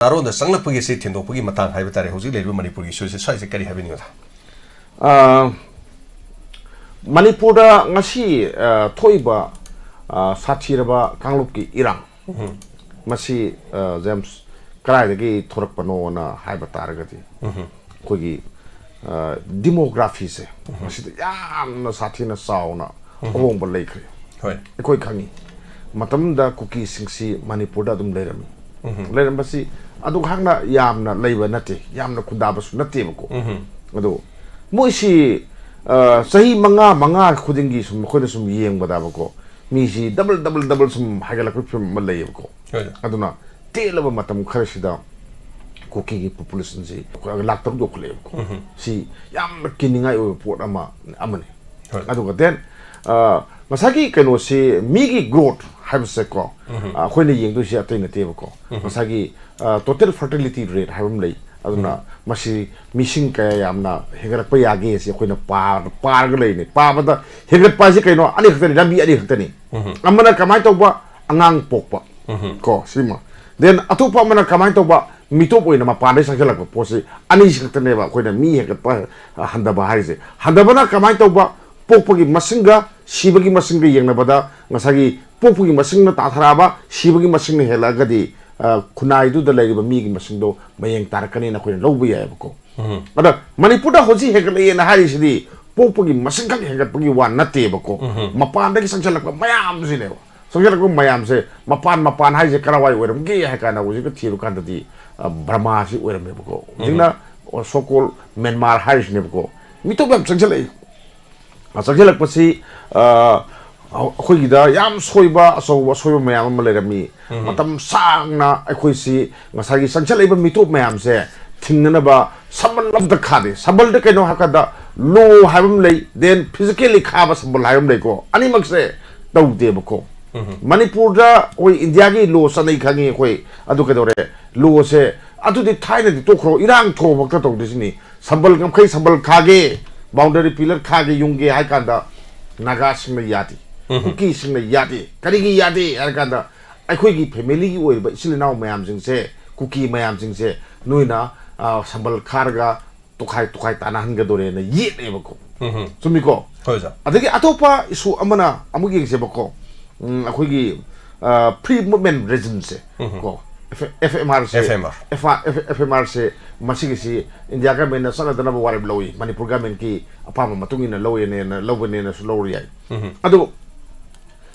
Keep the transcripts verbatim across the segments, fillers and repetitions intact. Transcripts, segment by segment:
ꯆꯥꯔꯣꯟꯗ ꯆꯪꯂꯛꯄꯒꯤ ꯁꯤ ꯊꯤꯟꯗꯣꯛꯄꯒꯤ ꯃꯇꯥꯡ ꯍꯥꯏꯕ ꯇꯥꯔꯦ, ꯍꯧꯖꯤꯛ ꯂꯩꯔꯤꯕ ꯃꯅꯤꯄꯨꯔꯒꯤ ꯏꯁꯨꯁꯦ, ꯁ꯭ꯋꯥꯏꯁꯦ ꯀꯔꯤ ꯍꯥꯏꯕꯤꯅꯤꯡꯉꯤ, ꯑꯣꯖꯥ? ꯑ, ꯃꯅꯤꯄꯨꯔꯗ ꯉꯁꯤ ꯑ, ꯊꯣꯛꯏꯕ ꯑ, ꯁꯥꯊꯤꯔꯕ ꯀꯥꯡꯂꯨꯞꯀꯤ ꯏꯔꯥꯡ, ꯃꯁꯤ ꯑ, ꯖꯦꯝꯁ, ꯀꯗꯥꯏꯗꯒꯤ ꯊꯣꯔꯛꯄꯅꯣꯅ ꯍꯥꯏꯕ ꯇꯥꯔꯒꯗꯤ, ꯑꯩꯈꯣꯏꯒꯤ ꯗꯤꯃꯣꯒ꯭ꯔꯥꯐꯤꯁꯦ ꯃꯁꯤꯗ ꯌꯥꯝꯅ ꯁꯥꯊꯤꯅ ꯆꯥꯎꯅ ꯑꯍꯣꯡꯕ ꯂꯩꯈ꯭ꯔꯦ꯫ ꯍꯣꯏ꯫ ꯑꯩꯈꯣꯏ ꯈꯪꯉꯤ, ꯃꯇꯝꯗ ꯀꯨꯀꯤꯁꯤꯡꯁꯤ ꯃꯅꯤꯄꯨꯔꯗ ꯑꯗꯨꯝ ꯂꯩꯔꯝꯃꯤ꯫ ꯂꯩꯔꯝꯕꯁꯤ ꯑꯗꯨꯈꯛꯅ ꯌꯥꯝꯅ ꯂꯩꯕ ꯅꯠꯇꯦ, ꯌꯥꯝꯅ ꯈꯨꯟꯗꯥꯕꯁꯨ ꯅꯠꯇꯦꯕꯀꯣ꯫ ꯑꯗꯣ ꯃꯣꯏꯁꯤ ꯑ, ꯆꯍꯤ ꯃꯉꯥ ꯃꯉꯥ ꯈꯨꯗꯤꯡꯒꯤ ꯁꯨꯝ ꯑꯩꯈꯣꯏꯅ ꯁꯨꯝ ꯌꯦꯡꯕꯗꯕꯀꯣ, ꯃꯤꯁꯤ ꯗꯕꯜ ꯗꯕꯜ ꯗꯕꯜ ꯁꯨꯝ ꯍꯥꯏꯒꯠꯂꯛꯄꯒꯤ ꯐꯤꯕꯝ ꯑꯃ ꯂꯩꯌꯦꯕꯀꯣ꯫ ꯍꯣꯏ꯫ ꯑꯗꯨꯅ ꯇꯦꯜꯂꯕ ꯃꯇꯝ ꯈꯔꯁꯤꯗ ꯀꯨꯀꯤꯒꯤ ꯄꯣꯄꯨꯂꯦꯁꯟꯁꯤ ꯑꯩꯈꯣꯏ ꯂꯥꯛ ꯇꯔꯨꯛ ꯌꯧꯈꯠꯂꯛꯑꯦꯕꯀꯣ꯫ ꯁꯤ ꯌꯥꯝꯅ ꯀꯤꯅꯤꯡꯉꯥꯏ ꯑꯣꯏꯕ ꯄꯣꯠ ꯑꯃ ꯑꯃꯅꯤ꯫ ꯍꯣꯏ꯫ ꯑꯗꯨꯒ then ꯑ, ꯉꯁꯥꯏꯒꯤ ꯀꯩꯅꯣꯁꯤ, ꯃꯤꯒꯤ ꯒ꯭ꯔꯣꯠ ꯍꯥꯏꯕꯁꯦꯀꯣ, ꯑ, ꯑꯩꯈꯣꯏꯅ ꯌꯦꯡꯗꯣꯏꯁꯤ ꯑꯇꯩ ꯅꯠꯇꯦꯕꯀꯣ꯫ ꯉꯁꯥꯏꯒꯤ ꯇꯣꯇꯦꯜ ꯐꯔꯇꯤꯂꯤꯇꯤ ꯔꯦꯠ ꯍꯥꯏꯕ ꯑꯃ ꯂꯩ꯫ ꯑꯗꯨꯅ ꯃꯁꯤ ꯃꯤꯁꯤꯡ ꯀꯌꯥ ꯌꯥꯝꯅ ꯍꯦꯟꯒꯠꯂꯛꯄ ꯌꯥꯒꯦ ꯁꯤ ꯑꯩꯈꯣꯏꯅ ꯄꯥ- ꯄꯥꯔꯒ ꯂꯩꯅꯤ꯫ ꯄꯥꯕꯗ ꯍꯦꯟꯒꯠꯄ ꯍꯥꯏꯁꯤ ꯀꯩꯅꯣ? ꯑꯅꯤ ꯈꯛꯇꯅꯤ, ꯂꯝꯕꯤ ꯑꯅꯤ ꯈꯛꯇꯅꯤ꯫ ꯑꯃꯅ ꯀꯃꯥꯏꯅ ꯇꯧꯕ? ꯑꯉꯥꯡ ꯄꯣꯛꯄ, ꯀꯣ, ꯁꯤꯃ꯫ Then ꯑꯇꯣꯞꯄ ꯑꯃꯅ ꯀꯃꯥꯏꯅ ꯇꯧꯕ? ꯃꯤꯇꯣꯞ ꯑꯣꯏꯅ ꯃꯄꯥꯟꯗꯒꯤ ꯆꯪꯁꯤꯜꯂꯛꯄ ꯄꯣꯠꯁꯤ꯫ ꯑꯅꯤꯁꯤ ꯈꯛꯇꯅꯦꯕ ꯑꯩꯈꯣꯏꯅ ꯃꯤ ꯍꯦꯟꯒꯠꯄ, ꯑ, ꯍꯟꯊꯕ ꯍꯥꯏꯁꯦ꯫ ꯍꯟꯊꯕꯅ ꯀꯃꯥꯏꯅ ꯇꯧꯕ? ꯄꯣꯛꯄꯒꯤ ꯃꯁꯤꯡꯒ ꯁꯤꯕꯒꯤ ꯃꯁꯤꯡꯒ ꯌꯦꯡꯅꯕꯗ ꯉꯁꯥꯏꯒꯤ ꯄꯣꯛꯄꯒꯤ ꯃꯁꯤꯡꯅ ꯇꯥꯊꯔꯛꯑꯕ, ꯁꯤꯕꯒꯤ ꯃꯁꯤꯡꯅ ꯍꯦꯜꯂꯛꯑꯒꯗꯤ, ꯑ, ꯈꯨꯟꯅꯥꯏꯗꯨꯗ ꯂꯩꯔꯤꯕ ꯃꯤꯒꯤ ꯃꯁꯤꯡꯗꯣ ꯃꯌꯦꯡ ꯇꯥꯔꯛꯀꯅꯤꯅ ꯑꯩꯈꯣꯏꯅ ꯂꯧꯕ ꯌꯥꯏꯑꯕꯀꯣ꯫ ꯑꯗ ꯃꯅꯤꯄꯨꯔꯗ ꯍꯧꯖꯤꯛ ꯍꯦꯟꯒꯠꯂꯛꯑꯦꯅ ꯍꯥꯏꯔꯤꯁꯤꯗꯤ ꯄꯣꯛꯄꯒꯤ ꯃꯁꯤꯡ ꯈꯛ ꯍꯦꯟꯒꯠꯄꯒꯤ ꯋꯥ ꯅꯠꯇꯦꯕꯀꯣ꯫ ꯃꯄꯥꯟꯗꯒꯤ ꯆꯪꯁꯤꯜꯂꯛꯄ ꯃꯌꯥꯝꯁꯤꯅꯦꯕ꯫ ꯆꯪꯁꯤꯜꯂꯛꯄ ꯃꯌꯥꯝꯁꯦ, ꯃꯄꯥꯟ, ꯃꯄꯥꯟ ꯍꯥꯏꯁꯦ ꯀꯔꯥꯏꯋꯥꯏ ꯑꯣꯏꯔꯝꯒꯦ ꯍꯥꯏ ꯀꯥꯟꯗ, ꯍꯧꯖꯤꯛꯀ ꯊꯤꯔꯨ ꯀꯥꯟꯗꯗꯤ, ꯑ, ꯕꯔꯃꯥꯁꯤ ꯑꯣꯏꯔꯝꯃꯦꯕꯀꯣ꯫ ꯍꯧꯖꯤꯛꯅ, ꯑ, so called ꯃ꯭ꯌꯥꯟꯃꯥꯔ ꯍꯥꯏꯔꯤꯁꯤꯅꯦꯕꯀꯣ꯫ ꯃꯤꯇꯣꯞ ꯌꯥꯝ ꯆꯪꯁꯤꯜꯂꯛꯏ꯫ ꯑ, ꯆꯪꯁꯤꯜꯂꯛꯄꯁꯤ, ꯑ, ꯑꯩꯈꯣꯏꯒꯤꯗ ꯌꯥꯝ ꯁꯣꯏꯕ, ꯑꯆꯧꯕ ꯑꯁꯣꯏꯕ ꯃꯌꯥꯝ ꯑꯃ ꯂꯩꯔꯝꯃꯤ꯫ ꯃꯇꯝ ꯁꯥꯡꯅ ꯑꯩꯈꯣꯏꯁꯤ ꯉꯁꯥꯏꯒꯤ ꯆꯪꯁꯤꯜꯂꯛꯏꯕ ꯃꯤꯇꯣꯞ ꯃꯌꯥꯝꯁꯦ ꯊꯤꯡꯅꯅꯕ ꯁꯝꯕꯜ ꯑꯝꯇ ꯈꯥꯗꯦ꯫ ꯁꯝꯕꯜꯗ ꯀꯩꯅꯣ ꯍꯥꯏ ꯀꯥꯟꯗ, ꯂꯣ ꯍꯥꯏꯕ ꯑꯃ ꯂꯩ, then physically ꯈꯥꯕ ꯁꯝꯕꯜ ꯍꯥꯏꯕ ꯑꯃ ꯂꯩꯀꯣ꯫ ꯑꯅꯤꯃꯛꯁꯦ ꯇꯧꯗꯦꯕꯀꯣ꯫ ꯃꯅꯤꯄꯨꯔꯗ ꯑꯩꯈꯣꯏ ꯏꯟꯗꯤꯌꯥꯒꯤ ꯂꯣ ꯆꯠꯅꯩ ꯈꯪꯉꯤ ꯑꯩꯈꯣꯏ꯫ ꯑꯗꯨ ꯀꯩꯗꯧꯔꯦ? ꯂꯣꯁꯦ ꯑꯗꯨꯗꯤ ꯊꯥꯏꯅꯗꯤ ꯇꯣꯛꯈ꯭ꯔꯣ, ꯏꯔꯥꯡ ꯊꯣꯛꯑꯐꯥꯎꯗ ꯇꯧꯗꯣꯏꯁꯤꯅꯤ꯫ ꯁꯝꯕꯜ ꯉꯝꯈꯩ ꯁꯝꯕꯜ ꯈꯥꯒꯦ, ꯕꯥꯎꯟꯗꯔꯤ ꯄꯤꯂꯔ ꯈꯥꯒꯦ ꯌꯨꯝꯒꯦ ꯍꯥꯏ ꯀꯥꯟꯗ ꯅꯥꯒꯥꯁꯤꯡꯅ ꯌꯥꯗꯦ, ꯀꯨꯀꯤꯁꯤꯡꯅ ꯌꯥꯗꯦ꯫ ꯀꯔꯤꯒꯤ ꯌꯥꯗꯦ ꯍꯥꯏꯔ ꯀꯥꯟꯗ, ꯑꯩꯈꯣꯏꯒꯤ ꯐꯦꯃꯤꯂꯤꯒꯤ ꯑꯣꯏꯔꯤꯕ ꯏꯆꯤꯜ ꯏꯅꯥꯎ ꯃꯌꯥꯝꯁꯤꯡꯁꯦ ꯀꯨꯀꯤ ꯃꯌꯥꯝꯁꯤꯡꯁꯦ ꯅꯣꯏꯅ, ꯑ, ꯁꯝꯕꯜ ꯈꯥꯔꯒ ꯇꯣꯈꯥꯏ ꯇꯣꯈꯥꯏ ꯇꯥꯟꯅꯍꯟꯒꯗꯣꯔꯦꯅ ꯌꯦꯠꯂꯦꯕꯀꯣ꯫ ꯎꯝ꯫ ꯆꯨꯝꯃꯤꯀꯣ? ꯍꯣꯏ, ꯑꯣꯖꯥ꯫ ꯑꯗꯒꯤ ꯑꯇꯣꯞꯄ issue ꯑꯃꯅ ꯑꯃꯨꯛ ꯌꯦꯡꯁꯦꯕꯀꯣ꯫ ꯎꯝ, ꯑꯩꯈꯣꯏꯒꯤ, ꯑ, free movement regimeꯁꯦ ꯎꯝ꯫ ꯀꯣ, F-, FMRꯁꯦ, FMR꯫ FR, F-, FMRꯁꯦ ꯃꯁꯤꯒꯤꯁꯤ ꯏꯟꯗꯤꯌꯥ governmentꯅ ꯆꯠꯅꯗꯅꯕ ꯋꯥꯔꯦꯞ ꯂꯧꯏ꯫ ꯃꯅꯤꯄꯨꯔ governmentꯀꯤ ꯑꯄꯥꯝꯕ ꯃꯇꯨꯡ ꯏꯟꯅ ꯂꯧꯋꯦꯅꯦꯅ, ꯂꯧꯕꯅꯦꯅꯁꯨ ꯂꯧꯔꯨ ꯌꯥꯏ꯫ ꯎꯝ꯫ ꯑꯗꯣ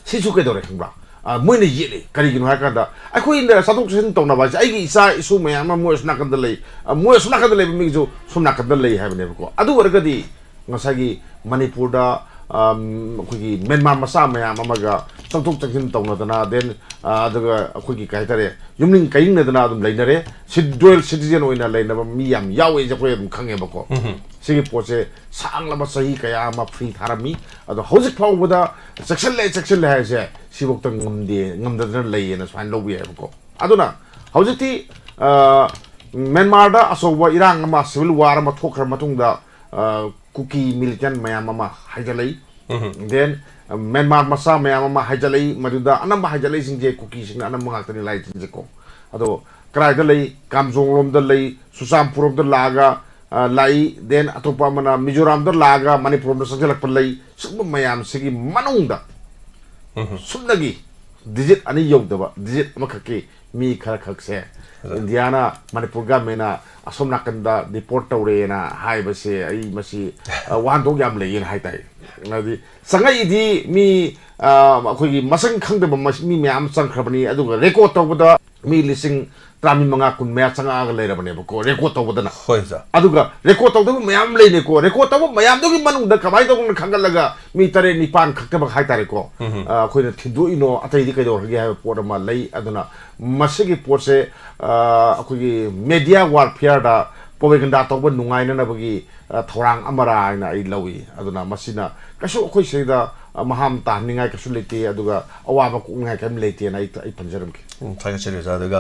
ꯁꯤꯁꯨ ꯀꯩꯗꯧꯔꯦ ꯈꯪꯕ꯭ꯔꯥ? ꯑ, ꯃꯣꯏꯅ ꯌꯦꯠꯂꯤ꯫ ꯀꯔꯤꯒꯤꯅꯣ ꯍꯥꯏ ꯀꯥꯟꯗ, ꯑꯩꯈꯣꯏ ꯏꯟꯗꯤꯌꯥ ꯆꯠꯊꯣꯛ ꯆꯠꯁꯤꯟ ꯇꯧꯅꯕ ꯍꯥꯏꯁꯦ, ꯑꯩꯒꯤ ꯏꯆꯥ ꯏꯁꯨ ꯃꯌꯥꯝ ꯑꯃ ꯃꯣꯏ ꯑꯁꯣꯝ ꯅꯥꯀꯟꯗ ꯂꯩ, ꯑ, ꯃꯣꯏ ꯑꯁꯣꯝ ꯅꯥꯀꯟꯗ ꯂꯩꯕ ꯃꯤꯒꯤꯁꯨ ꯁꯣꯝ ꯅꯥꯀꯟꯗ ꯂꯩ ꯍꯥꯏꯕꯅꯦꯕꯀꯣ꯫ ꯑꯗꯨ ꯑꯣꯏꯔꯒꯗꯤ ꯉꯁꯥꯏꯒꯤ ꯃꯅꯤꯄꯨꯔꯗ, ꯑꯝ, ꯑꯩꯈꯣꯏꯒꯤ ꯃ꯭ꯌꯥꯟꯃꯥꯔ ꯃꯆꯥ ꯃꯌꯥꯝ ꯑꯃꯒ ꯆꯪꯊꯣꯛ ꯆꯪꯁꯤꯟ ꯇꯧꯅꯗꯅ, then, ꯑ, ꯑꯗꯨꯒ ꯑꯩꯈꯣꯏꯒꯤ ꯀꯩ ꯍꯥꯏꯇꯥꯔꯦ, ꯌꯨꯝꯅꯤꯡ ꯀꯩꯅꯤꯡꯅꯗꯅ ꯑꯗꯨꯝ ꯂꯩꯅꯔꯦ꯫ ꯁꯤ dual citizen ꯑꯣꯏꯅ ꯂꯩꯅꯕ ꯃꯤ ꯌꯥꯝ ꯌꯥꯎꯋꯦꯁꯦ ꯑꯩꯈꯣꯏ ꯑꯗꯨꯝ ꯈꯪꯉꯦꯕꯀꯣ꯫ ꯎꯝ꯫ ꯁꯤꯒꯤ ꯄꯣꯠꯁꯦ ꯁꯥꯡꯂꯕ ꯆꯍꯤ ꯀꯌꯥ ꯑꯃ free ꯊꯥꯔꯝꯃꯤ꯫ ꯑꯗꯣ ꯍꯧꯖꯤꯛ ꯐꯥꯎꯕꯗ ꯆꯦꯛꯁꯤꯜꯂꯦ, ꯆꯦꯛꯁꯤꯜꯂꯦ ꯍꯥꯏꯁꯦ ꯁꯤꯐꯧꯗ ꯉꯝꯗꯦ, ꯉꯝꯗꯗꯅ ꯂꯩꯌꯦꯅ ꯁꯨꯃꯥꯏꯅ ꯂꯧꯕ ꯌꯥꯏꯕꯀꯣ꯫ ꯑꯗꯨꯅ ꯍꯧꯖꯤꯛꯇꯤ, ꯑ, ꯃ꯭ꯌꯥꯟꯃꯥꯔꯗ ꯑꯆꯧꯕ ꯏꯔꯥꯡ ꯑꯃ, civil war ꯑꯃ ꯊꯣꯛꯈ꯭ꯔ ꯃꯇꯨꯡꯗ, ꯑ, ꯀꯨꯀꯤ militant ꯃꯌꯥꯝ ꯑꯃ ꯍꯥꯏꯒꯠꯂꯛꯏ꯫ ꯎꯝ꯫ Then, ꯑ, ꯃ꯭ꯌꯥꯟꯃꯥꯔ ꯃꯆꯥ ꯃꯌꯥꯝ ꯑꯃ ꯍꯥꯏꯒꯠꯂꯛꯏ꯫ ꯃꯗꯨꯗ ꯑꯅꯝꯕ ꯍꯥꯏꯒꯠꯂꯛꯏꯁꯤꯡꯁꯦ ꯀꯨꯀꯤꯁꯤꯡꯅ ꯑꯅꯝꯕ ꯉꯥꯛꯇꯅꯤ ꯂꯥꯛꯏꯁꯤꯡꯁꯦꯀꯣ꯫ ꯑꯗꯣ ꯀꯗꯥꯏꯗ ꯂꯩ? ꯀꯥꯝꯖꯣꯡ ꯂꯣꯝꯗ ꯂꯩ, ꯆꯨꯔꯆꯥꯟꯄꯨꯔ ꯂꯣꯝꯗ ꯂꯥꯛꯑꯒ, ꯑ, ꯂꯥꯛꯏ꯫ Then ꯑꯇꯣꯞꯄ ꯑꯃꯅ ꯃꯤꯖꯣꯔꯥꯝꯗ ꯂꯥꯛꯑꯒ ꯃꯅꯤꯄꯨꯔ ꯂꯣꯝꯗ ꯆꯪꯁꯤꯜꯂꯛꯄ ꯂꯩ꯫ ꯁꯤꯒꯨꯝꯕ ꯃꯌꯥꯝꯁꯤꯒꯤ ꯃꯅꯨꯡꯗ ꯎꯝ꯫ ꯁꯨꯞꯅꯒꯤ digit ꯑꯅꯤ ꯌꯧꯗꯕ, digit ꯑꯃꯈꯛꯀꯤ ꯃꯤ ꯈꯔ ꯈꯛꯁꯦ ꯑꯗꯨ ꯏꯟꯗꯤꯌꯥꯅ, ꯃꯅꯤꯄꯨꯔ governmentꯅ ꯑꯁꯣꯝ ꯅꯥꯀꯟꯗ deport ꯇꯧꯔꯦꯅ ꯍꯥꯏꯕꯁꯦ ꯑꯩ ꯃꯁꯤ, ꯑ, ꯋꯥꯍꯟꯊꯣꯛ ꯌꯥꯝ ꯂꯩꯌꯦꯅ ꯍꯥꯏ ꯇꯥꯏ꯫ ꯍꯥꯏꯗꯤ ꯆꯪꯉꯛꯏꯗꯤ ꯃꯤ, ꯑ, ꯑꯩꯈꯣꯏꯒꯤ ꯃꯁꯤꯡ ꯈꯪꯗꯕ ꯃꯁ-, ꯃꯤ ꯃꯌꯥꯝ ꯆꯪꯈ꯭ꯔꯕꯅꯤ꯫ ꯑꯗꯨꯒ record ꯇꯧꯕꯗ ꯃꯤ ꯂꯤꯁꯤꯡ ꯇꯔꯥꯃꯔꯤ, ꯃꯉꯥ, ꯀꯨꯟ ꯃꯌꯥ ꯆꯪꯉꯛꯑꯒ ꯂꯩꯔꯕꯅꯦꯕꯀꯣ, record ꯇꯧꯕꯗꯅ꯫ ꯍꯣꯏ, ꯑꯣꯖꯥ꯫ ꯑꯗꯨꯒ record ꯇꯧꯗꯕ ꯃꯌꯥꯝ ꯂꯩꯅꯤꯀꯣ꯫ Record ꯇꯧꯕ ꯃꯌꯥꯝꯗꯨꯒꯤ ꯃꯅꯨꯡꯗ ꯀꯃꯥꯏꯅ ꯇꯧꯗꯅ ꯈꯟꯒꯠꯂꯒ ꯃꯤ ꯇꯔꯦꯠ ꯅꯤꯄꯥꯟ ꯈꯛꯇꯃꯛ ꯍꯥꯏꯇꯥꯔꯦꯀꯣ, ꯎꯝ꯫ ꯑ, ꯑꯩꯈꯣꯏꯅ ꯊꯤꯟꯗꯣꯛꯏꯅꯣ, ꯑꯇꯩꯗꯤ ꯀꯩꯗꯧꯔꯒꯦ ꯍꯥꯏꯕ ꯄꯣꯠ ꯑꯃ ꯂꯩ꯫ ꯑꯗꯨꯅ ꯃꯁꯤꯒꯤ ꯄꯣꯠꯁꯦ, ꯑ, ꯑꯩꯈꯣꯏꯒꯤ media warfareꯗ propaganda ꯇꯧꯕ ꯅꯨꯡꯉꯥꯏꯅꯅꯕꯒꯤ, ꯑ, ꯊꯧꯔꯥꯡ ꯑꯃꯔꯥ ꯍꯥꯏꯅ ꯑꯩ ꯂꯧꯏ꯫ ꯑꯗꯨꯅ ꯃꯁꯤꯅ ꯀꯩꯁꯨ ꯑꯩꯈꯣꯏ ꯁꯤꯗ, ꯑ, ꯃꯍꯥꯝ ꯇꯥꯍꯟꯅꯤꯡꯉꯥꯏ ꯀꯩꯁꯨ ꯂꯩꯇꯦ, ꯑꯗꯨꯒ ꯑꯋꯥꯕ ꯀꯣꯛꯅꯤꯡꯉꯥꯏ ꯀꯔꯤꯝ ꯂꯩꯇꯦꯅ ꯑꯩ, ꯑꯩ ꯄꯟꯖꯔꯝꯒꯦ꯫ ꯎꯝ, ꯊꯥꯒꯠꯆꯔꯤ, ꯑꯣꯖꯥ꯫ ꯑꯗꯨꯒ